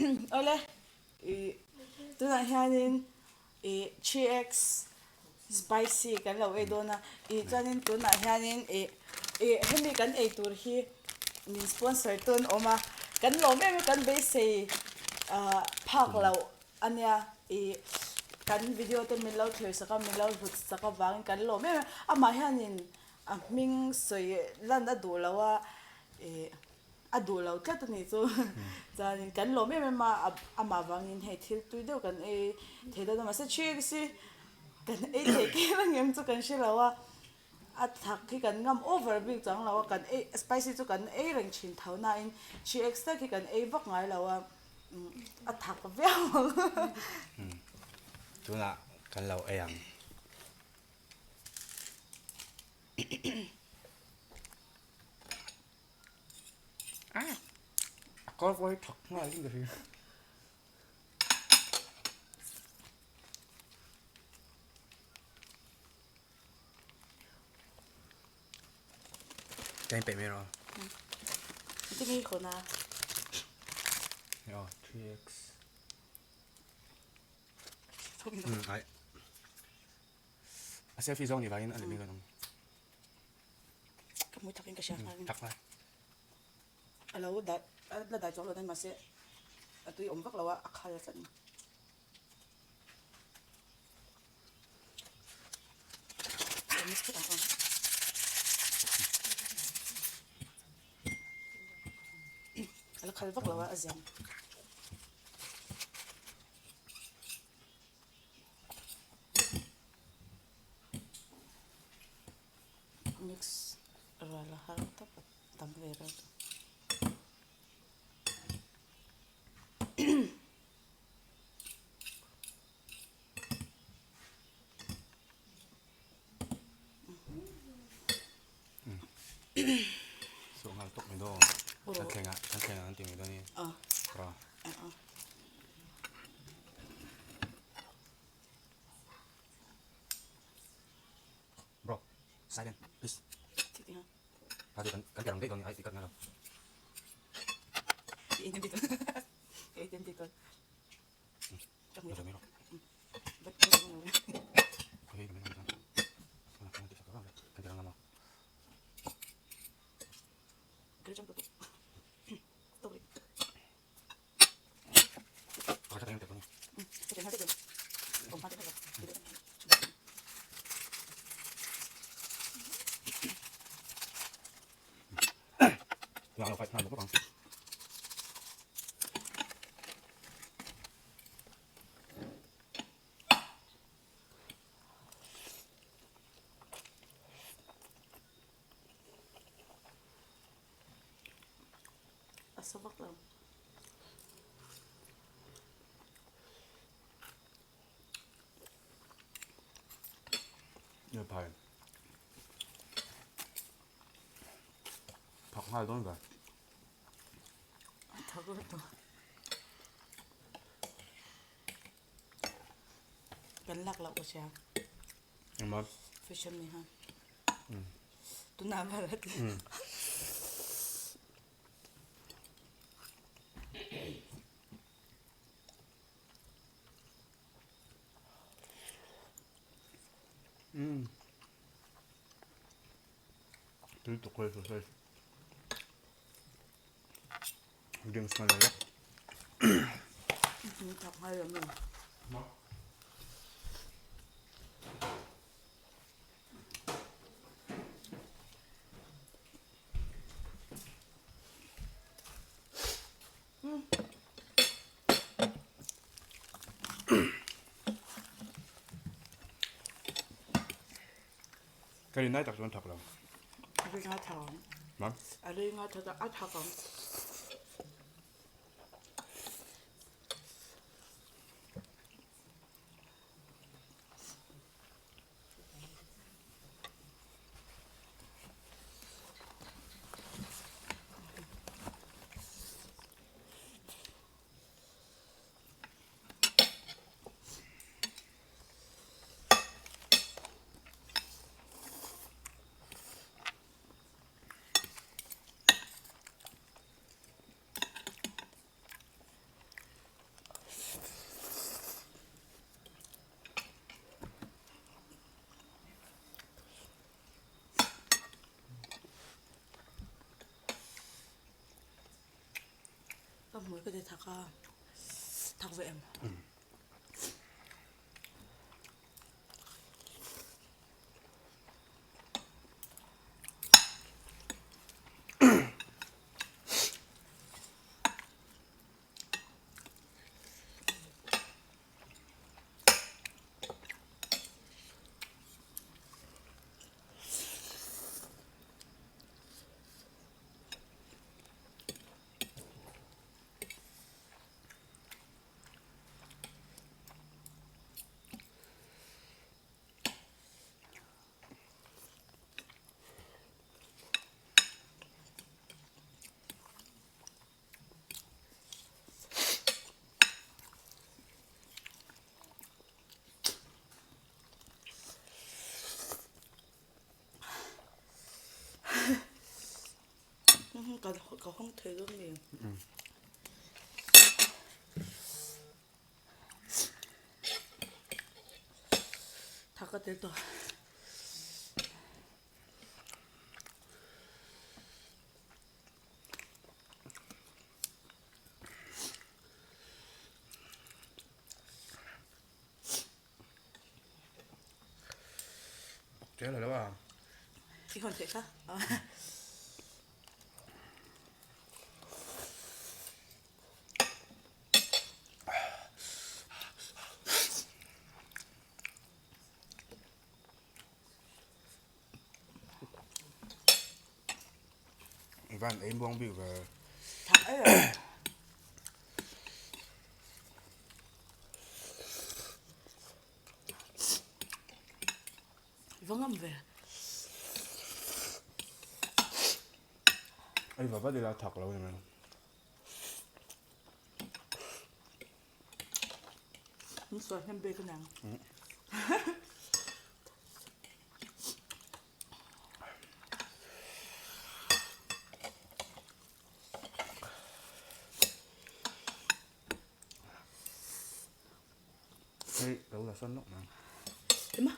Awle ih tunah hianin ih 3x spicy kan lo ei dawn a ih chuanin tunah hianin ih ih hemi kan ei tur hi min sponsor tu an awm a kan lawm em em kan beisei ah phak loh a nia ih kan video te min lo thlir sak a min lo hlut sak avangin kan lawm em em amah hianin a hming sawi lan a duh lo a ih. A duh lo tlat a nih chu. Chuanin kan lawm em em a, amah vangin hei thil tui deuh kan ei thei dawn a, mahse chips hi kan ei thei kher ang em chu kan hre lo a, a thak hi kan ngam over bik chuang lo a, kan ei spicy chu kan ei reng thin tho nain chips tak hi kan ei vak ngai lo a, a thak viau ang. Tunah kan lo ei ang. A kawr pawh hi thawk nghal in ka hria. Ka inpeih mai rawh. Ti nge i hawn a? Aw, 3x. Hmm, ai. A selfie zawng ni vangin a lem in kan awm. Ka hmui thakin ka hria nghal. Thak lai. A lo dai a la dai chuang lo nan mahse a tui awm vak lo a a khal tlat a ni. Ka miss phawt ang aw. A la khal vak lo a a ziang. Mix ral a har tak a tam ve reuh tawh. Sawh nghal tawk mai dawn. Kan thleng ah kan thleng ah an ti mai dawn i. Ra. Bro, silent, please. Ha chu kan kan ti rang daih dawn ni ai ti kat ngai lo. A sa vak lo. Nge phai. Thak nghal dawn ve. Thak lut tawh. Kan lak loh ka hria. Engmah? Fish ami ha. Tunah vel a ti. Tui tuk hei sausage. Drinks ngan leh lawk. Thak ngai lo mi. Ka rin lai tak chuan thak lo. A ring a thak ang. Mam? A ring a thak a thak ang. Hmui ka ti thak a, thak ve em? Ka hawng thei dawn mi. Thak a tel tawh. Tel lo a. I hawn theih kha. Van ei muang bik ve. Thak ei. Va ngam ve. Ei va vat ila thak lo ni mai. Min sual hnem bik aniang. Hei lo la sawn lawk mai. Ema.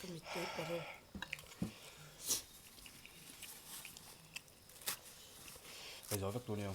Ka mittui pawh hi. Ei zo vek tur nia.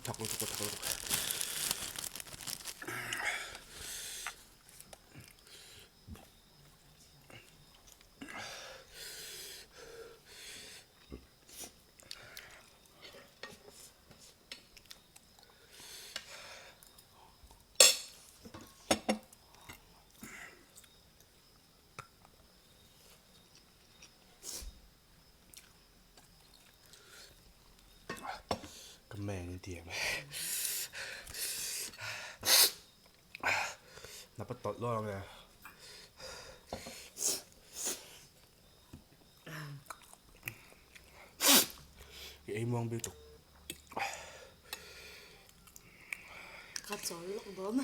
Thak lutuk thak lutuk. Ka mai ang in ti em? Napa tawlh dawn ang e. I ei muang bik tuk. Ka chawl lawk dawn.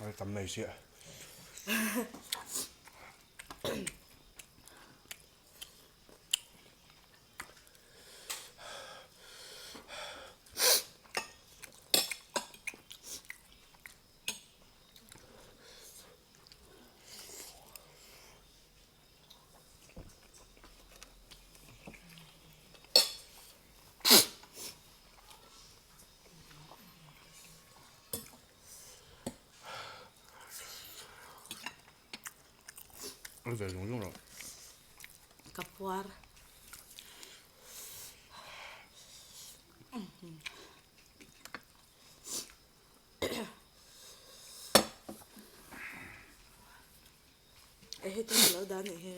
A tam mai sia. A ve zung zung lo. Ka puar. Hei te lo dan nih hi.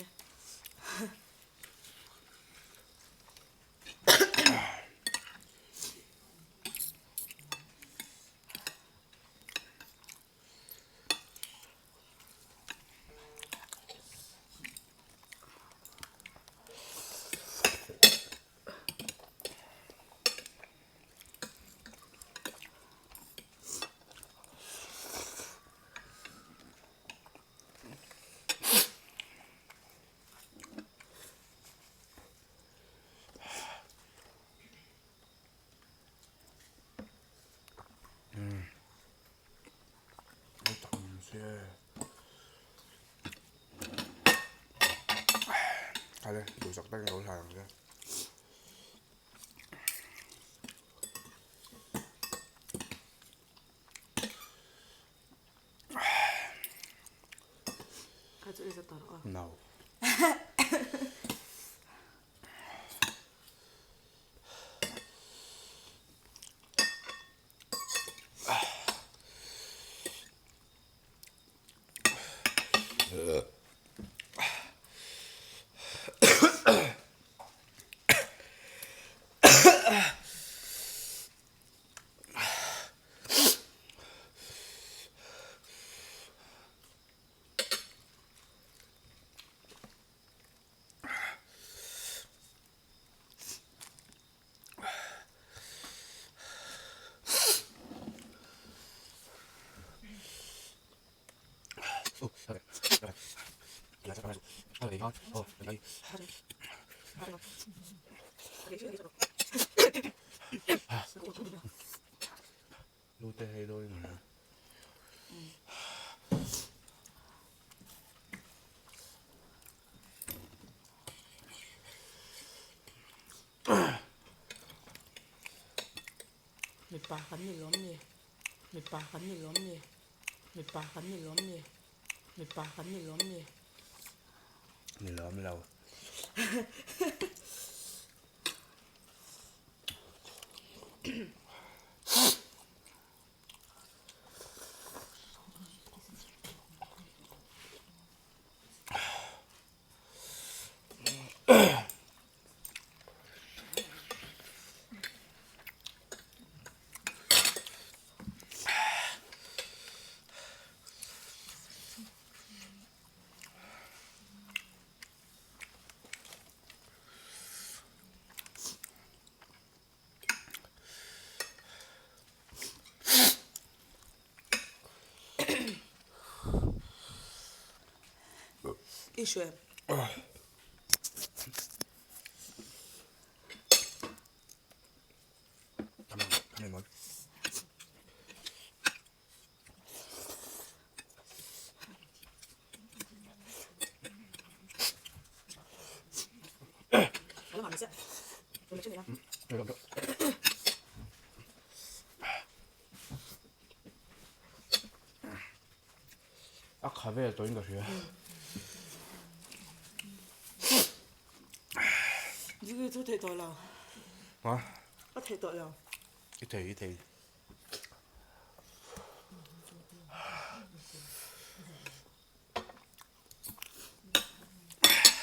Kale duhsak takin ka lo hlan ang che. No. Lu te hei dawn in a. Mipa kan ni lawm ni mipa kan ni lawm ni mipa kan ni lawm ni mipa kan ni lawm ni. Ni lawm lo. I hre. A kha vel tawhin ka hria. Ziki chu thei tawh lo. Ha? Ka thei tawh lo. I thei, i thei.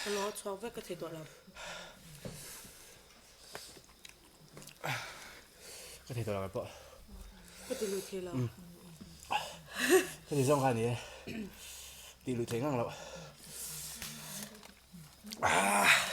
Ka lo chhuak vek ka thei tawh lo. Ka thei tawh lo pawh. Ka ti lui thei lo. Ka ti zawng kha ni e. Ti lui thei ngang lo. Ah.